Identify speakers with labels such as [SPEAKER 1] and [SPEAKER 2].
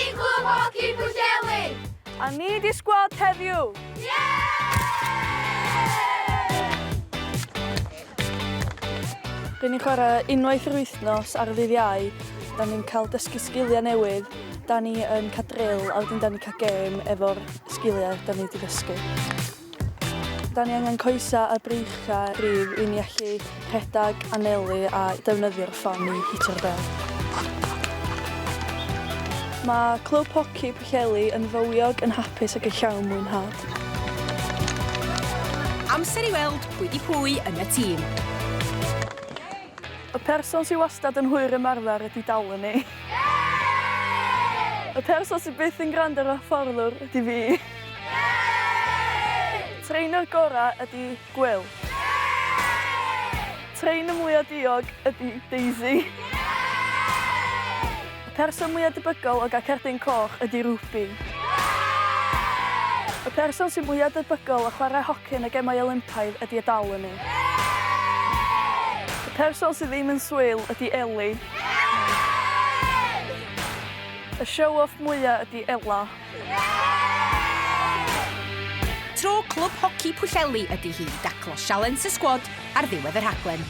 [SPEAKER 1] di Clwb Hoci Pwllheli!
[SPEAKER 2] A ni di sgwad heddiw! Rŷn ni'n chwarae unwaith yr wythnos ar ddydd Iau. Da ni'n cael dysgu sgiliau newydd, da ni yn cael drill a wedyn da ni'n cael gêm efo'r sgiliau da ni wedi ddysgu. Da ni angen coesau a breichiau gryf i ni allu rhedeg, anelu a defnyddio'r ffon i hitio'r bêl. Mae Clwb Hoci Pwllheli yn fywiog, yn hapus ac yn llawn mwynhad.
[SPEAKER 3] Amser i weld pwy 'di pwy yn y tîm.
[SPEAKER 2] Y person sy wastad yn hwyr ymarfer ydi Daleni. Y person sy byth yn gwrando ar y hyfforddwr ydi fi. Trainer gora ydi Gwil. Trainer mwya diog ydi Daisy. Y person mwya debygol o gael cerdyn coch ydi Ruby. Y person sy'n mwya debygol o chwarae hoci yn y Gemau Olympaidd ydi Adalany. Y person sydd ddim yn swil ydi Ellie. Y show off mwya ydi Ela.
[SPEAKER 3] Tro Clwb Hoci Pwllheli ydi hi i daclo sialens y sgwad ar ddiwedd y rhaglen.